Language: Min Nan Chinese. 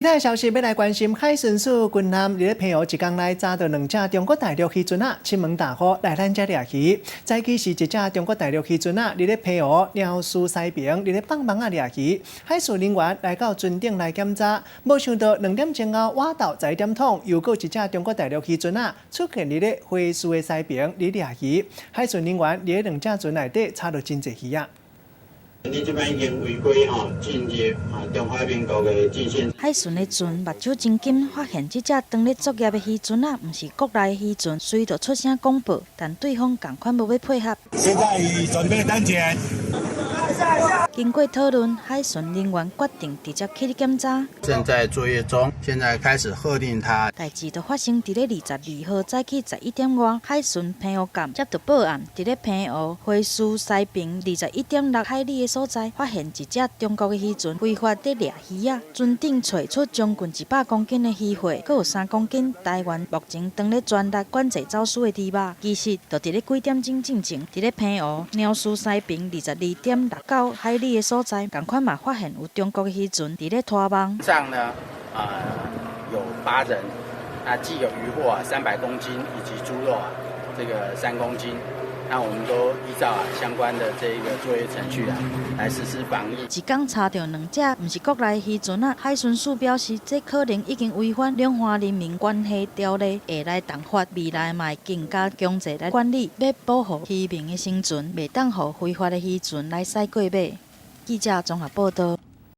其他消息欲來關心，海巡署軍艦佇咧澎湖一工內查著兩隻中國大陸漁船仔，侵門踏戶來咱遮掠魚。早起是一隻中國大陸漁船仔，佇咧澎湖鳥嶼西爿佇咧放網仔掠魚，海事人員來到船頂來檢查，無想到2點鐘後倚晝11點通，又閣一隻中國大陸漁船仔出現佇咧花嶼的西爿佇掠魚，海巡人員佇咧兩隻船內底查著真濟魚仔。你這擺已經違規吼進入啊中華民國的界線。海巡的船目睭真緊，發現這隻當咧作業的漁船仔，毋是國內漁船，隨就出聲廣報，但對方仝款無欲配合。現在準備單檢。經過討論，海巡人員決定直接去檢查。正在作業中，現在開始喝令他。代誌就發生佇咧22號早起11點外，海巡澎湖艦接到報案，佇咧澎湖花嶼西爿21.6海里的所在，發現一隻中國的漁船非法佇掠魚仔，船頂揣出將近100公斤的漁貨，閣有3公斤台灣目前當咧全力管制走私的豬肉。其實，就佇咧幾點鐘進前，佇咧澎湖鳥嶼西爿22.69海里的所在，仝款嘛發現有中國的漁船佇咧拖網。上呢，有八人，那計有漁獲啊300公斤，以及豬肉啊這個3公斤。那我們都依照啊相關的這一個作業程序啊，來實施防疫。一工查著兩隻，毋是國內漁船仔，海巡署表示，這可能已經違反兩岸人民關係條例，會來重罰，未來嘛會更加強制來管理，欲保護漁民的生存，袂當予非法的漁船來駛過尾。記者綜合報道。